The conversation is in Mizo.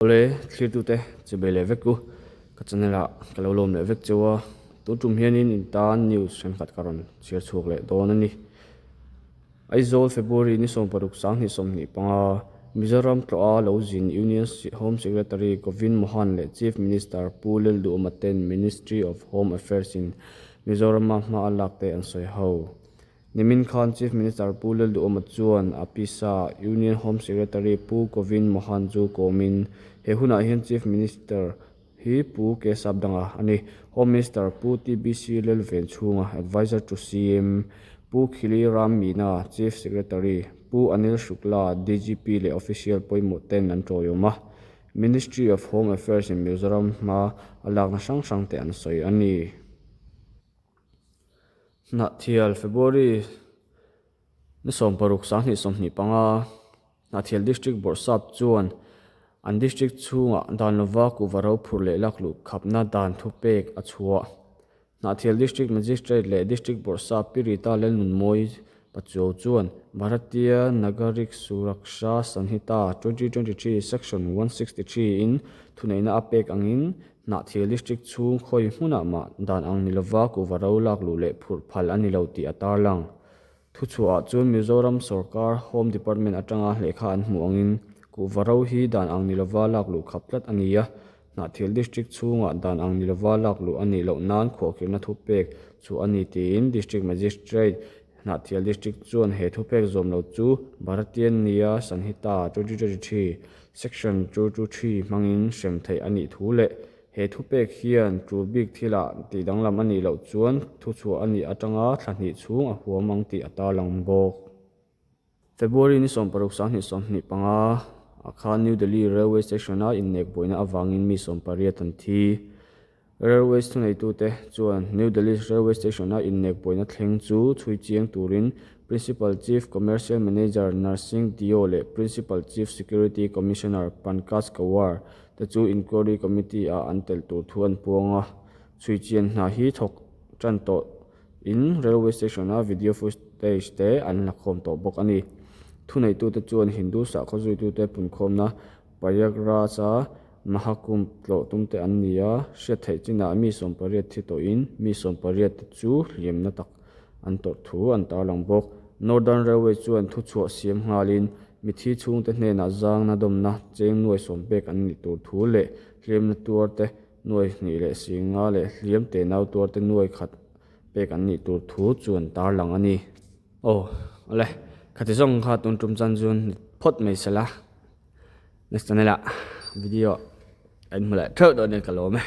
Awle, thlirtute chibei leh vek u, ka channel ah ka lo lawm leh vek cheu a, tun tum hianin in tan news thenkhat ka rawn chhiar chhuak leh dawn a ni. Aizawl February ni 16 2025, Mizoram tlawha lo zin Union Home Secretary Govind Mohan leh Chief Minister Pu Lalduhoma ten Ministry of Home Affairs in Mizorama hma a lak te an sawi ho. Nimin khan Chief Minister Pu Lalduhoma chuan a pisa Union Home Secretary Pu Govind Mohan chu kawmin he hunah hian Chief Minister hi Pu K Sapdanga a ni. Home Minister Pu TBC Lalvenchhunga, Adviser to CM, Pu Khili Ram Meena, Chief Secretary, Pu Anil Shukla, DGP leh official pawimawh ten an tawiawm a. Ministry of Home Affairs in Mizoram hma a lakna hrang hrang te an sawi a ni. Hnahthial February ni 16 2025, Hnahthial District Bawrhsap chuan an district chhungah dan lova kuhva ro phurh leh lakluh khapna dan thupek a chhuah. Hnahthial District Magistrate leh District Bawrhsap Pi Rita Lalnunmawi Pachuau chuan Bharatiya Nagarik Suraksha Sanhita 2023 Section 163 in thuneihna a pek angin Hnahthial District chhung khawi hmunah mah dan ang ni lova kuhva ro lak luh leh phurh phal a ni lo tih a tarlang. Thuchhuahah chuan Mizoram sawrkar Home Department atanga lehkha an hmuh angin kuhva ro hi dan ang ni lova lak luh khap tlat a ni a, Hnahthial District chhungah dan ang ni lova lak luh a nih loh nan khuahkhirhna thupek chu a ni tiin District Magistrate Hnahthial District chuan he thupek zawm lo chu Bharatiya Nyaya Sanhita 2023, Section 223 hmangin hrem theih a nih thu leh he thupek hian tul bik thilah tih danglam a nih loh chuan thuchhuah a nih atanga thla hnih chhung a huam ang tih a tarlang bawk. February ni 16 25 ah khan New Delhi Railway Station-a innek buaina avangin mi 18 an thi. Railways thuneitute chuan New Delhi Railway Station-a innek buaina thleng chu chhui chiang turin Principal Chief Commercial Manager Narsingh Deo leh Principal Chief Security Commissioner Pankaj Kawar te chu Inquiry Committee-ah an tel tur thu an puang a. Chhui chian hna hi thawk tan tawh in Railway Station-a video footage te an la khawm tawh bawk a ni. Thuneitute chuan Hindu sakhaw zuitute punkhawmna Prayagraj-a Mahakumbh tlawh tumte an ni a, hriat theih chinah mi 18 thi tawhin mi 18 te chu hliamna tak an tawrh thu an tarlang bawk. Northern Railway chuan thuchhuah siam nghalin mithi chhungte hnenah zangna dawmna cheng nuai sawm pek an nih tur thu leh hliamna tuarte nuai hnih leh singa leh hliam tenau tuarte nuai khat pek an nih tur thu chu an tarlang a ni. Aw, awle, khati zawng kha tun tum chan chu ni phawt mai sela. Next channel ah video a inhmu leh theuh dawn nia ka lawm e.